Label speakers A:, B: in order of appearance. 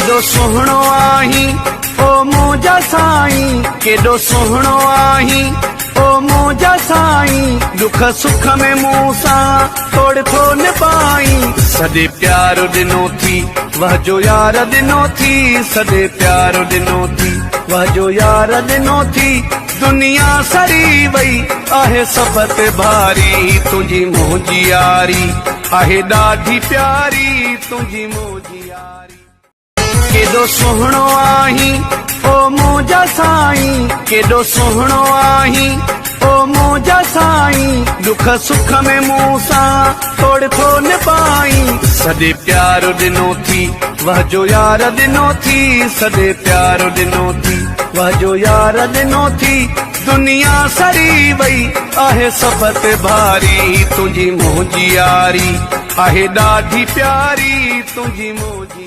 A: ڪيڏو سهڻو آهين او منهنجا سائين، ڪيڏو سهڻو آهين او منهنجا سائين، ڏک سک ۾ مون سان توڙ ٿو نڀائين. سڏي پيار ڏنو ٿي وه جو يار ڏنو ٿي، سڏي پيار ڏنو ٿي وه جو يار ڏنو ٿي، دنيا سڙي وئي آهي سڀ تي ڀاري، تنهنجي منهنجي ياري آهي ڏاڍي پياري، تنهنجي منهنجي ياري. ڪيڏو سهڻو آهين او منهنجا سائين، ڪيڏو سهڻو آهين او منهنجا سائين، ڏک سک ۾ مون سان توڙ ٿو نڀائين. سڏي پيار ڏنو ٿي وه جو يار ڏنو ٿي، سڏي پيار ڏنو ٿي وه جو يار ڏنو ٿي، دنيا سڙي وئي آهي سڀ تي ڀاري، تنهنجي منهنجي ياري آهي ڏاڍي پياري، تنهنجي منهنجي.